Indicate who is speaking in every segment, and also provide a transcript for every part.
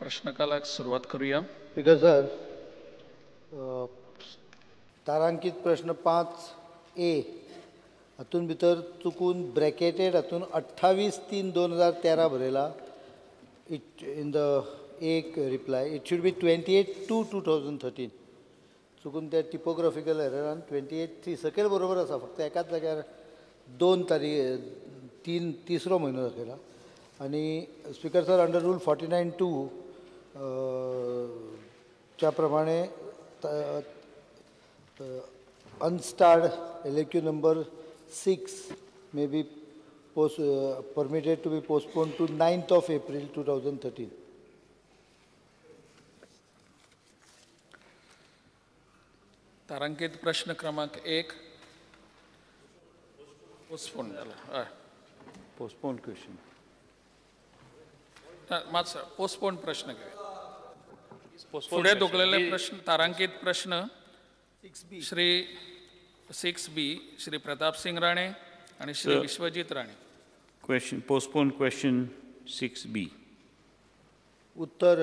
Speaker 1: प्रश्नकालाक सुरवात करूया.
Speaker 2: Speaker sir, तारांकीत प्रश्न 5A हातून भितर चुकून ब्रॅकेटेड हातून 28/3/2013 बरयला. It in the एक reply it should be 28/2/2013. चुकून त्या टिपोग्राफिकल एररान 28/3 सकयल बरोबर आसा, फक्त एकाच जाग्यार 2 तारीख 3 तिसरो म्हयनो दाखयला. आनी स्पीकर सर, अंडर रूल 49(2) च्या प्रमाणे unstarred LAQ number 6 may be permitted to be postponed to 9th of April 2013.
Speaker 1: तारांकित प्रश्न क्रमांक 1 पोस्टपोन जाला. हय,
Speaker 3: पोस्टपोन क्वेश्चन.
Speaker 1: मातसो पोस्टपोन प्रश्न घेवया. फुडें धुकलेले प्रश्न तारांकीत प्रश्न Shri 6B Shri Pratap Singh Rane आणि Shri Vishwajit Rane.
Speaker 3: Question postpone question 6B.
Speaker 2: उत्तर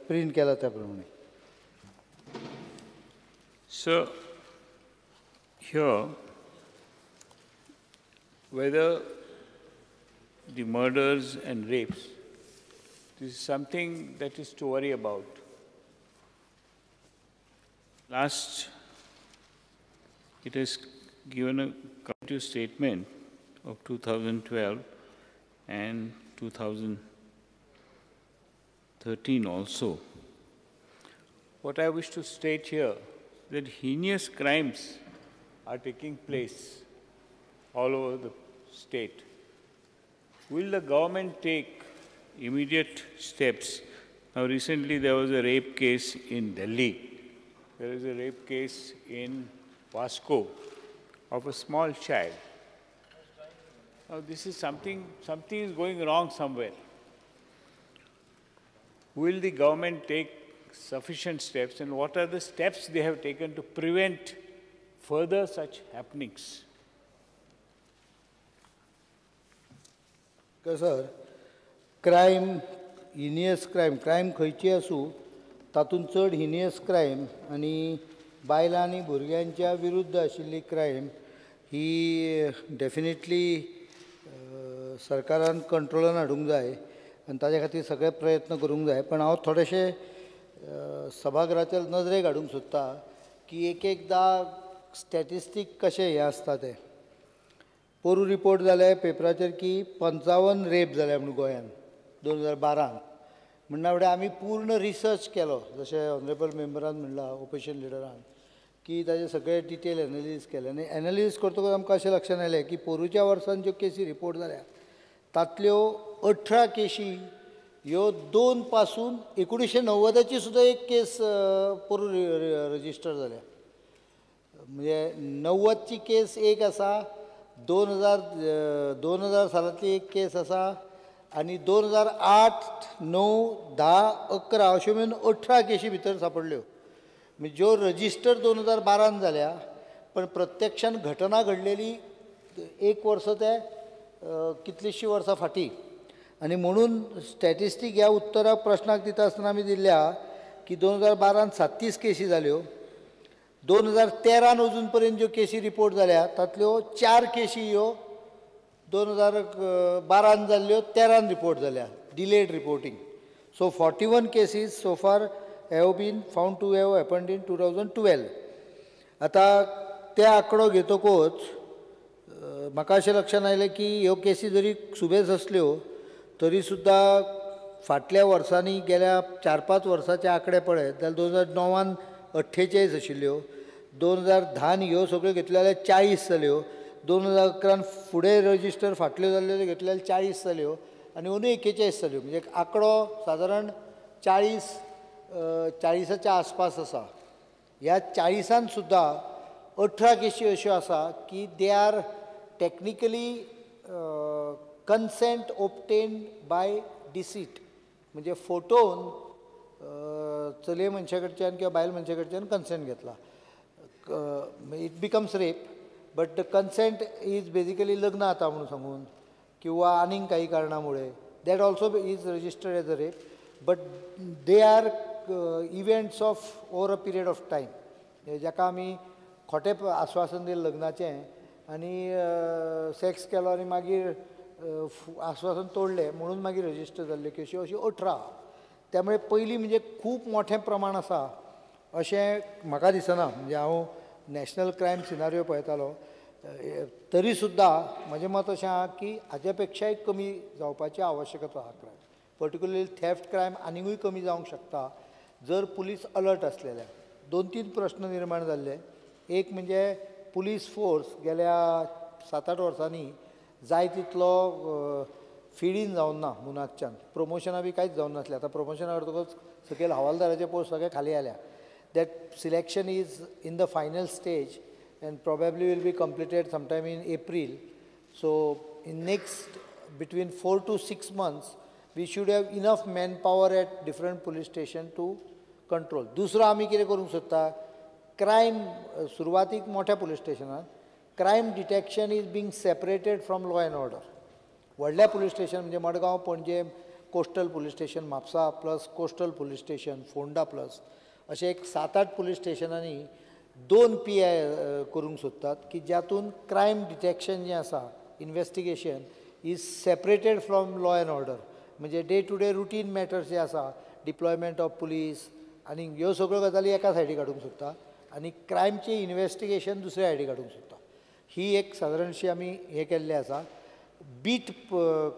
Speaker 2: प्रिंट केला त्याप्रमाणे.
Speaker 3: Sir, here whether the murders and rapes, this is something that is to worry about. Last, it has given a comparative statement of 2012 and 2013 also. What I wish to state here, that heinous crimes are taking place all over the state. Will the government take immediate steps? Now recently there was a rape case in Delhi. There is a rape case in Vasco of a small child. Now this is something is going wrong somewhere. Will the government take sufficient steps, and what are the steps they have taken to prevent further such happenings?
Speaker 2: Sir, crime, heinous crime, crime खंयची आसूं तातूंत चड heinous crime आनी बायलां आनी भुरग्यांच्या विरुद्ध आशिल्ली क्रायम ही डेफिनेटली सरकारान कंट्रोलान हाडूंक जाय आनी ताज्या खातीर सगळे प्रयत्न करूंक जाय. पण हांव थोडेशें सभागृहाच्या नजरेक हाडूंक सोदता की एक एकदां स्टॅटिस्टीक कशें हें आसता तें. पोरूं रिपोर्ट जाले पेपराचेर की 55 रेप जाले म्हणून गोंयांत 2012. म्हणना फुडें आमी पूर्ण रिसर्च केलो, जशें ऑनरेबल मेंबरान म्हणलां, ओपोजिशन लिडरान, की ताजे सगळे डिटेल एनालिसीस केले. आनी एनालिसीस करतकच आमकां अशें लक्षांत आयलें की पोरूच्या वर्सान ज्यो केसी रिपोर्ट जाल्या तांतल्यो 18 केशी ह्यो 2 पासून 1990ची सुद्दां एक केस पोरूं रजिस्टर जाल्या. म्हणजे 90ची केस एक आसा, 2000 सालांतली एक केस आसा, आनी 2008, 9, 10, 11 अश्यो मेरेन 18 केशी भितर सापडल्यो. म्हणजे ज्यो रजिस्टर 2012 जाल्या, पण प्रत्यक्षान घटना घडलेली एक वर्स ते कितलींशीं वर्सां फाटीं. आनी म्हणून स्टॅटिस्टीक ह्या उत्तराक प्रश्नाक दिता आसतना आमी दिल्या की 2012 37 केशी जाल्यो, 2013 अजून पर्यंत ज्यो केशी रिपोर्ट जाल्या तांतल्यो 4 केशी ह्यो 2012 जाल्ल्यो 13 रिपोर्ट जाल्या, delayed reporting. So 41 cases so far have been found to have happened in 2012. आतां ते आंकडो घेतकूच म्हाका अशें लक्षांत आयलें की ह्यो केसी जरी सुबेज आसल्यो तरी सुद्दां फाटल्या वर्सांनी गेल्या 4-5 वर्सांचे आंकडे पळयत जाल्यार 2009 48 आशिल्ल्यो, 2010 ह्यो सगळ्यो घेतल्यो जाल्यार 40 जाल्यो, 2011 फुडें रजिस्टर फाटल्यो जाल्ल्यो त्यो घेतल्यो जाल्यार 40 जाल्यो आनी अंदू 41 जाल्यो. म्हणजे आंकडो सादारण 40च्या आसपास आसा. ह्या 40 सुद्दां 18 केशी अश्यो आसा की they are technically consent obtained by deceit. म्हणजे फोटोन चलये मनशा कडच्यान किंवा बायल मनशा कडच्यान कन्सेंट घेतला, it becomes rape, but the consent is basically लग्न जाता म्हणून सांगून किंवा आनीक काही कारणामुळे, that also is registered as a rape. But they are events of over a period of time, जाका आमी खोटें आस्वासन दिलें लग्नाचें आनी सेक्स केलो आनी मागीर आस्वासन तोडलें म्हणून मागीर रजिस्टर जाल्ल्यो केशी अश्यो 18. त्यामुळे पयलीं म्हणजे खूब मोठें प्रमाण आसा अशें म्हाका दिसना. म्हणजे हांव नॅशनल क्रायम सिनारियो पळयतालो तरी सुद्दां म्हजें मत अशें आहा की हाजे पेक्षाय कमी जावपाची आवश्यकता आहा. क्रायम पर्टिक्युलरली थेफ्ट क्रायम आनिकूय कमी जावंक शकता जर पुलीस अलर्ट आसलेले. 2-3 प्रश्न निर्माण जाल्ले. एक म्हणजे पुलीस फोर्स गेल्या 7-8 वर्सांनी जाय तितलो फिडीन जावन ना मुनाकच्यान, प्रमोशनां बी कांयच जावन नासलें. आतां प्रमोशनां करतकच सकयल हवालदाराचे पोस्ट सगळे खाली आयल्या. That selection is in the final stage and probably will be completed sometime in April. So in next between 4 to 6 months we should have enough manpower at different police station to control. दुसरो आमी कितें करूंक सोदता, crime सुरवातीक मोठ्या police स्टेशनान crime detection is being separated from law and order. व्हडल्या police station म्हणजे Madgaon, Panaji coastal police station, Mapusa plus coastal police station, Ponda plus अशें एक 7-8 पुलीस स्टेशनांनी 2 PI करूंक सोदतात की ज्यातून क्रायम डिटेक्शन जें आसा investigation is separated from law and order. म्हणजे day to day routine matters जे आसा डिप्लॉयमेंट ऑफ पुलीस आनी ह्यो सगळ्यो गजाली एका सायडीक हाडूंक सोदता आनी क्रायमचें इन्वेस्टिगेशन दुसऱ्या सायडीक हाडूंक सोदता. ही एक सादारणशी आमी हें केल्लें आसा. बीट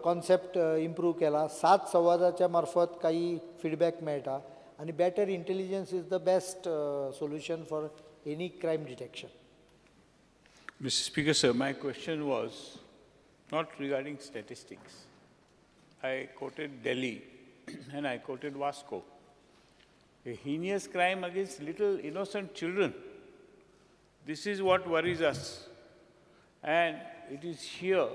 Speaker 2: कॉन्सेप्ट इम्प्रूव केला, 7 संवादाच्या मार्फत काही फिडबॅक मेळटा आनी better intelligence is the best solution for any crime detection.
Speaker 3: Mr. Speaker, sir, my question was not regarding statistics. I quoted Delhi and I quoted Vasco. A heinous crime against little innocent children. This is what worries us. And it is here,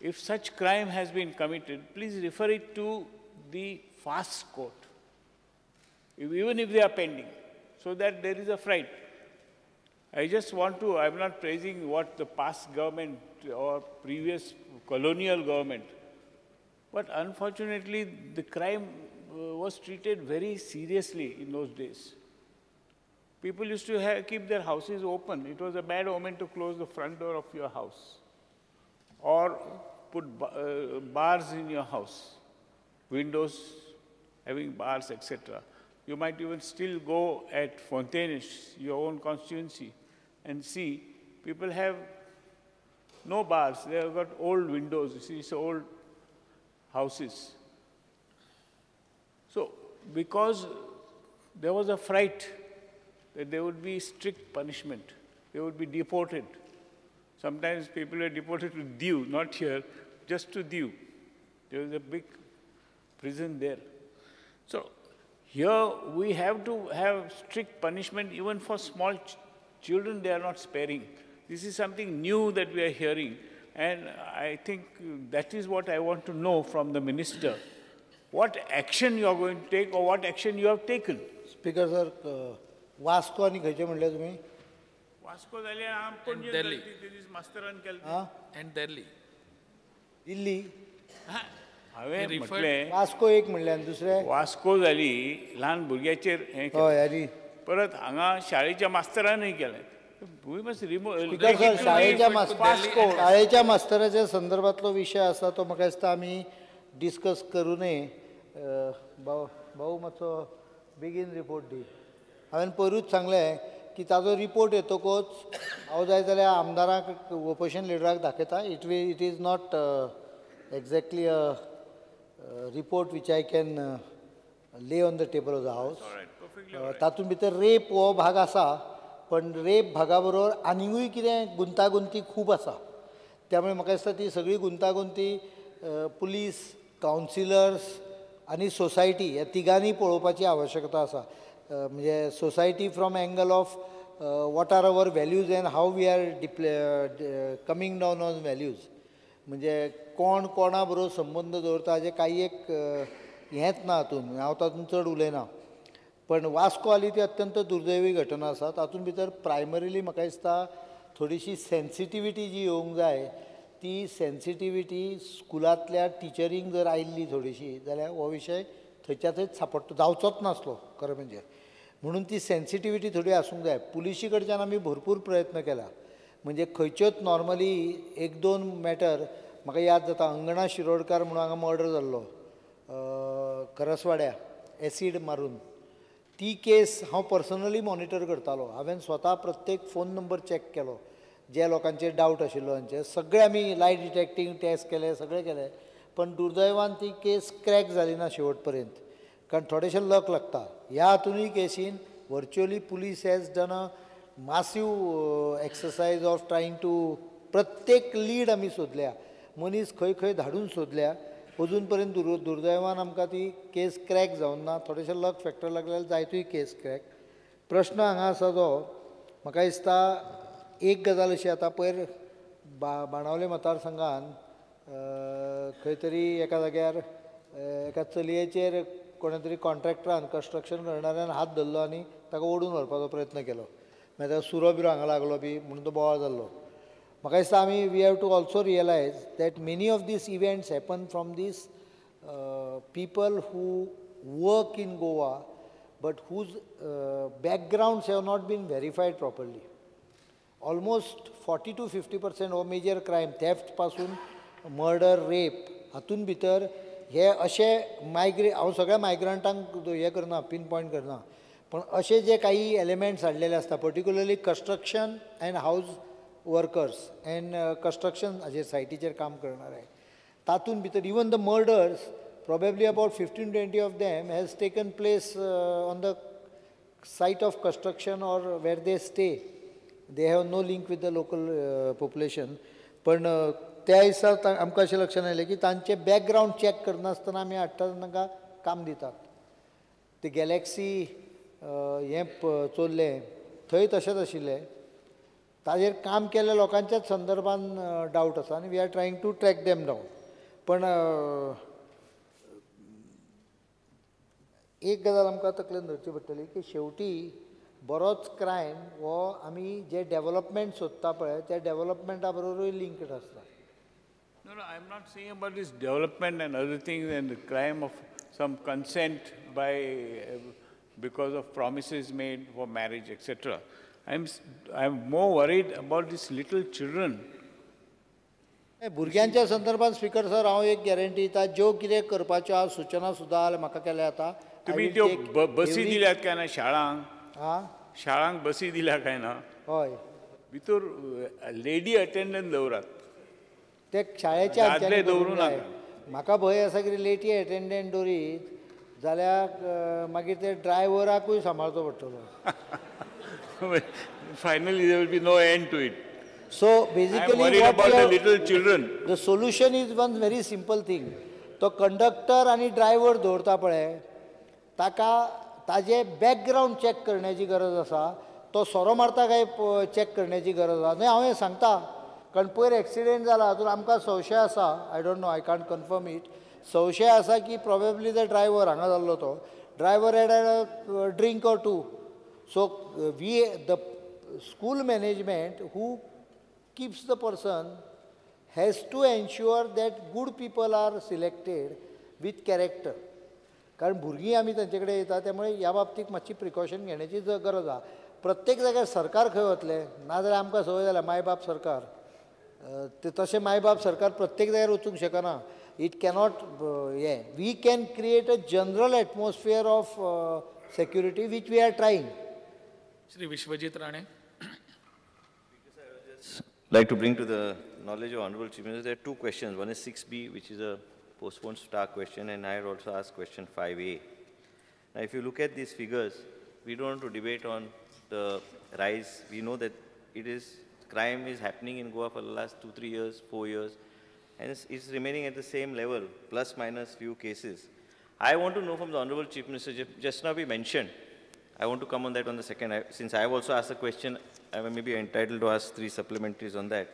Speaker 3: if such crime has been committed, please refer it to the fast court, even if they are pending, so that there is a fright. I just want to, I'm not praising what the past government or previous colonial government, but unfortunately the crime was treated very seriously in those days. People used to keep their houses open. It was a bad omen to close the front door of your house or put bars in your house, windows having bars, etc. You might even still go at Fontaines, your own constituency, and see people have no bars. They have got old windows, you see, it's old houses. So, because there was a fright that there would be strict punishment, they would be deported. Sometimes people were deported to Diu, not here, just to Diu. There was a big prison there. So, here we have to have strict punishment even for small children, they are not sparing. This is something new that we are hearing, and I think that is what I want to know from the minister. What action you are going to take or what action you have taken?
Speaker 2: Speaker sir, Vasco आनी खंयचें म्हणलें तुमी?
Speaker 3: वास्को जाल्यार पणजे
Speaker 1: दिल्ली
Speaker 3: मास्तरान केलें.
Speaker 1: And Delhi.
Speaker 2: Delhi.
Speaker 3: हांवें म्हटलें
Speaker 2: वास्को एक म्हणलें आनी दुसरें
Speaker 3: वास्को जाली ल्हान भुरग्याचेर हें
Speaker 2: हय आनी
Speaker 3: परत हांगा शाळेच्या मास्तरानूय केलें. We must remove.
Speaker 2: Speaker sir, शाळेच्या मास्तराच्या संदर्भातलो विशय आसा तो म्हाका दिसता आमी डिस्कस करूं नये. भाऊ मातसो बेगीन रिपोर्ट दी. हांवें पयरूच सांगलें की ताजो रिपोर्ट येतकूच हांव जाय जाल्यार आमदारांक ओपोजिशन लिडराक दाखयता. It is not exactly a report which I can lay on the table of the house. तातूंत भितर रेप हो भाग आसा, पण रेप भागा बरोबर आनिकूय कितें गुंतागुंती खूब आसा. त्यामुळे म्हाका दिसता ती सगळी गुंतागुंती पुलीस, कावन्सिलर्स आनी सोसायटी ह्या तिगांनी पळोवपाची आवश्यकता आसा. म्हणजे society from angle of what are our values and how we are coming down on values. म्हणजे कोण कोणा बरोबर संबंद दवरता हाजें कांय एक हेंच ना हातूंत, हांव तातूंत चड उलयना. पण वास्को आली ती अत्यंत दुर्दैवी घटना आसा. तातूंत भितर प्रायमरीली म्हाका दिसता थोडीशी सेन्सिटिविटी जी येवंक जाय ती सेन्सिटिविटी स्कुलांतल्या टिचरींक जर आयिल्ली थोडीशी जाल्यार हो विशय थंयच्या थंयच सापडटा, जावचोच नासलो खरें म्हणजे. म्हणून ती सेन्सिटिविटी थोडी आसूंक जाय. पुलिशी कडच्यान आमी भरपूर प्रयत्न केला, म्हणजे खंयच्योच नॉर्मली एक दोन मॅटर म्हाका याद जाता. अंगणा शिरोडकार म्हणून हांगा मर्डर जाल्लो करसवाड्या एसीड मारून, ती केस हांव पर्सनली मॉनिटर करतालो. हांवें स्वता प्रत्येक फोन नंबर चॅक केलो, जे लोकांचेर डावट आशिल्लो तांचे सगळे आमी लायट डिटेक्टींग टेस्ट केले, सगळे केले, पण दुर्दैवान ती केस क्रॅक जाली ना शेवट पर्यंत, कारण थोडेशें लक लागता. ह्या हातूनय casein virtually police has done a massive exercise of trying to, प्रत्येक लीड आमी सोदल्या, मनीस खंय खंय धाडून सोदल्या, अजून पर्यंत दुर्दैवान आमकां ती केस क्रॅक जावन ना. थोडेशें लक फॅक्टर लागल्यार जायतूय केस क्रॅक. प्रश्न हांगा आसा जो म्हाका दिसता एक गजाल अशी, आतां पयर बाणावले मतदारसंघान खंय तरी एका जाग्यार एका चलयेचेर कोणे तरी कॉन्ट्रॅक्टरान कन्स्ट्रक्शन करणाऱ्यान हात धरलो आनी ताका ओडून व्हरपाचो प्रयत्न केलो, मागीर ताका सुरो बिरो हांगा लागलो बी म्हणून तो बोवाळ जाल्लो. म्हाका दिसता आमी we have to also realise that many of these events happen from these people who work in Goa but whose backgrounds have not been verified properly. Almost 40 to 50% हो मेजर क्रायम, थेफ्ट पासून murder, rape हातून भितर हे अशे मायग्रे, हांव सगळ्या मायग्रंटांक हें करना, पिन पॉयंट करना, पण अशे जे काही एलिमेंट्स हाडलेले आसता, particularly construction and house workers and construction हाजेर सायटीचेर काम करणारे, तातूंत भितर even the murders probably about 15-20 of them has taken place on the site of construction or where they stay. They have no link with the local population. पण त्या दिसा आमकां अशें लक्षांत आयलें की तांचे बॅकग्रावंड चॅक करनासतना आमी हाडटा तांकां काम दितात. ते गॅलेक्सी हें चोरलें थंय तशेंच आशिल्लें, ताजेर काम केल्ल्या लोकांच्याच संदर्भान डावट आसा आनी we are trying to track them down. पण एक गजाल आमकां तकलेन धरची पडटली की शेवटी बरोच क्रायम हो आमी जे डेवलपमेंट सोदता पळय त्या डेवलपमेंटा बरोबरूय लिंक्ड आसता.
Speaker 3: No, no, I am not saying about this development and other things and the crime of some consent by because of promises made for marriage, etc. I am more worried about these little children.
Speaker 2: भुरग्यांच्या संदर्भात speaker sir हांव एक guarantee दिता, ज्यो कितें करपाच्यो आहा सुचना सुद्दां म्हाका केल्या आतां.
Speaker 3: तुमी त्यो बसी दिल्यात काय ना शाळांक?
Speaker 2: आं,
Speaker 3: शाळांक बसी दिल्या काय ना?
Speaker 2: हय,
Speaker 3: भितर लेडी अटेंडंट दवरात,
Speaker 2: ते शाळेच्या
Speaker 3: दवरूं नाका.
Speaker 2: म्हाका भंय आसा की लेडी अटेंडंट दवरीत जाल्यार मागीर ते ड्रायव्हराकूय सांबाळचो पडटलो.
Speaker 3: Finally there will be no end to it.
Speaker 2: So basically,
Speaker 3: I am worried about the little children.
Speaker 2: The solution is one very simple thing. तो कंडक्टर आनी ड्रायव्हर दवरता पळय ताका ताजे बॅकग्रावंड चॅक करण्याची गरज आसा, तो सोरो मारता काय चॅक करण्याची गरज आसा. न्हय, हांव हें सांगता कारण पयर एक्सिडेंट जाला हातूंत आमकां संशय आसा, I don't know, I can't confirm it, संशय आसा की प्रोबेबली the driver हांगा जाल्लो तो driver had a drink or two. So we the school management who keeps the person has to ensure that good people are selected with character. कारण भुरगीं आमी तांचे कडेन येता, त्यामुळे ह्या बाबतीत मातशी प्रिकॉशन घेण्याची गरज आसा. प्रत्येक जाग्यार सरकार खंय वतलें, नाजाल्यार आमकां संवय जाल्या मायबाप सरकार, ते तशें मायबाप सरकार प्रत्येक जाग्यार वचूंक शकना. It cannot हें we can create a general atmosphere of security which we are trying.
Speaker 1: Shri Vishwajit Rane.
Speaker 4: Like to bring to the knowledge of Honorable Chief Minister, there are two questions. One is 6B, which is a postponed star question, and I had also asked question 5A. Now, if you look at these figures, we don't want to debate on the rise. We know that it is, crime is happening in Goa for the last 2, 3 years, 4 years, and it's remaining at the same level, plus minus few cases. I want to know from the Honorable Chief Minister, just now we mentioned, I want to come on that on the second, since I have also asked a question, I may be entitled to ask 3 supplementaries on that.